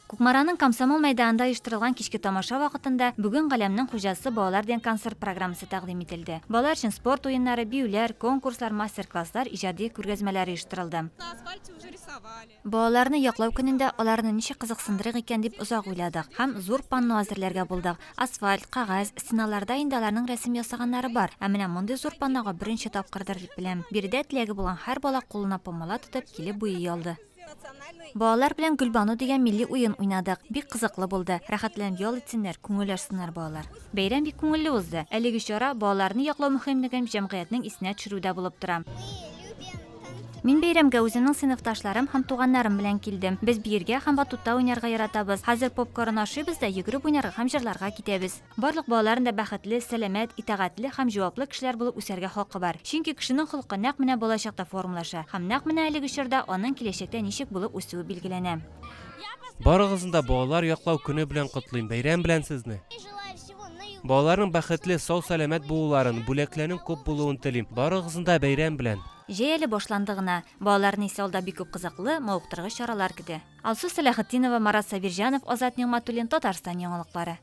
Кукмараның Комсомол мәйданында оештырылган кичке тамаша вакытында Бүген галәмнең хуҗасы балалар дигән концерт программасы тәкъдим ителде. Балалар өчен спорт уеннары, биюләр, конкурслар, мастер-класслар, иҗади күргәзмәләр оештырылды. Балаларны яклау көнендә аларны ничек кызыксындырыйк икән дип озак уйладык һәм зур панно әзерләргә булдык. Асфальт, кәгазь, стеналарда инде аларның рәсем ясаганнары бар, ә менә мондый зур паннога беренче тапкырдыр дип беләм. Биредә теләге булган һәр бала кулына пумала тотып, килеп буйый алды. Балалар белән Гөлбану дигән милли уен уйнадык. Бик кызыклы булды. Рәхәтләнеп ял итсеннәр, күңел ачсыннар балалар. Бәйрәм бик күңелле узды. Әлеге чара балаларны яклау мөһимлеген җәмгыятьнең исенә төшерү дә булып тора. Мин бәйрәмгә үземнең сыйныфташларым һәм туганнарым белән килдем. Без биергә һәм батутта уйнарга яратабыз. Хәзер попкорн ашыйбыз да йөгереп уйнарга һәм җырларга китәбез. Барлык балаларның да бәхетле, сәламәт, итагатьле һәм җаваплы кешеләр булып үсәргә хакы бар. Чөнки кешенең холкы нәкъ менә балачакта формалаша һәм нәкъ менә әлеге чорда аның киләчәктә ничек булып үсүе билгеләнә. Барыгызны да балалар яклау көне белән котлыйм. Бәйрәм белән сезне! Балаларның бәхетле, сау-сәламәт булуларын, бүләкләрнең күп булуын телим. Барыгызны да бәйрәм белән! Җәй әле башланды гына. Балаларны исә алда бик күп кызыклы, мавыктыргыч чаралар көтә. Алсу Сәләхетдинова, Марат Сабирҗанов, Азат Нигъмәтуллин, Татарстан яңалыклары.